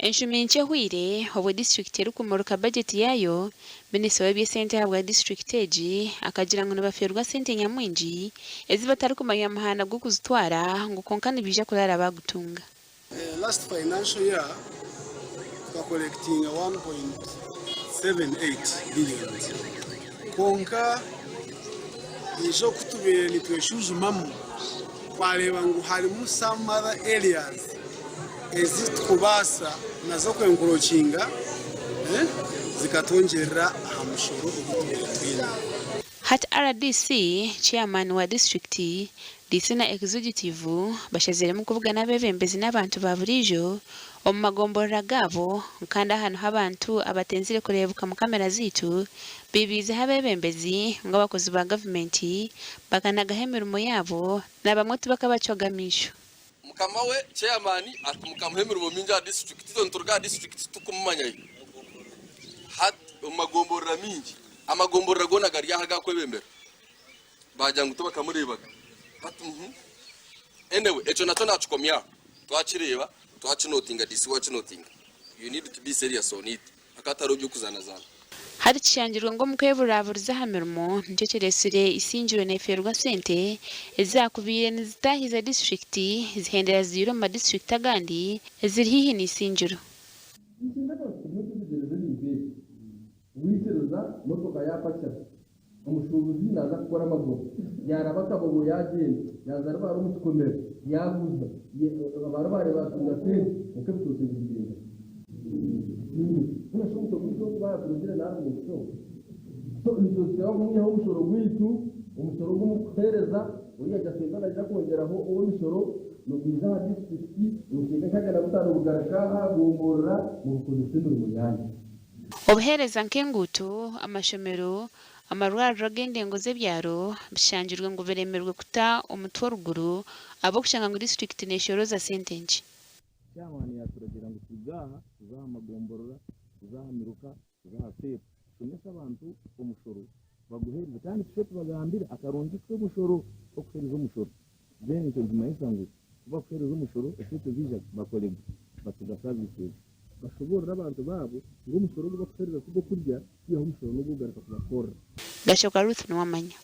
Enshumi nkye ehweire, obwo disiturikiti erikumurika bajeti yaayo, minisita w'eby'esente ahabwa disiturikiti egi akagira ngu nibafeerwa sente nyamwingi ezi batarikumanya muhanda gw'okuzitwara ngu kwonka nibaija kuraara baagutunga. Last financial year tukacollectinga 1.78 billions kwonka haija oku tubaire nitweshujumamu twareeba ngu harimu some other areas ezi tukubaasa nazo kwenkorokinga zikatwongyerera aha mushoro ogu tubaire twine. Hati rdc, Chairman wa disiturikiti, DC na Executive bashaziremu kubugana abebembezi n'abantu ba buriijo omu magomborora gaabo kandi aha niho abantu abatenzire kureebuka mu kamera zaitu bibiizeho abebembezi ngu abakozi ba gavumenti bakanagaho emirimo yaabo na bamwe tibakabacwaga amaisho. Mukama we, chairman, ati mukamuha emirimo mingi aha district, itwe nituruga aha district titukumumanya hati omu magomborora mingi, amagomborora goona gari aha agakwebembera bagira ngu tibakamureebaga hati uhmm anyway ekyo nakyo nakikomya aho twakireeba twakinotinga DC wakinotinga you need to be serious on it. Akatariho by'okuzanazaana. Hati kishangirwe ngu omu kweburaburiza aha mirimo nikyo kiretsire Isingiro nefeerwa sente ezizakubaire nizitahiza disiturikiti zihendera ziziire omu madisiturikiti agandi eziri haihi na Isingiro. Nikyenda abantu tugume twetegyereze ebintu ebi. Waikiriza motoka yaapakira, omushuubuzi naaza kukora amagoba, yaaraba Kabogo yaagyenda, yaaza Rubare omu kikomero yaaguza, aba Rubare baatunga sente, kwonka ebitookye birugire nkahi? Mbwenu shi omutwe gwaitu ogu baaturugire naaruga omu kishoho? So nitwe tuteekwa kumwihaho omushoro gwaitu, omushoro ogu omukuheereza, oriya Jacinta naija kwongyeraho ow'emishoro, nigwija aha disiturikiti, obucweka nka 5 bugaruka aha gomborora mubukozese emirimo yaanyu. Obuheereza nk'enguuto, amashomero, amarwariro ag'endengo z'ebyaro bishangirwe ngu biremirwe kuta omutwe oruguru ahabw'okushanga ngu disiturikiti neshorooza sente nkye. Chairman yaturagira ngu turuge aha tuze aha magomborora, tuze aha miruka, tuze aha seepu tushomese abantu omushoro baguheereze kandi tushe tubagambire akarungi k'omushoro k'okuheereza omushoro then ekyo nikimanyisa ngu kubakuheereza omushoro esente ziija bakoregye batuga services. Bashoboorore abantu baabo ngu omushoro ogu bakuheereza tigw'okurya kwihaho omushoro n'ogw'okugaruka kubakorera. Gashoka Ruth Nuwamanya.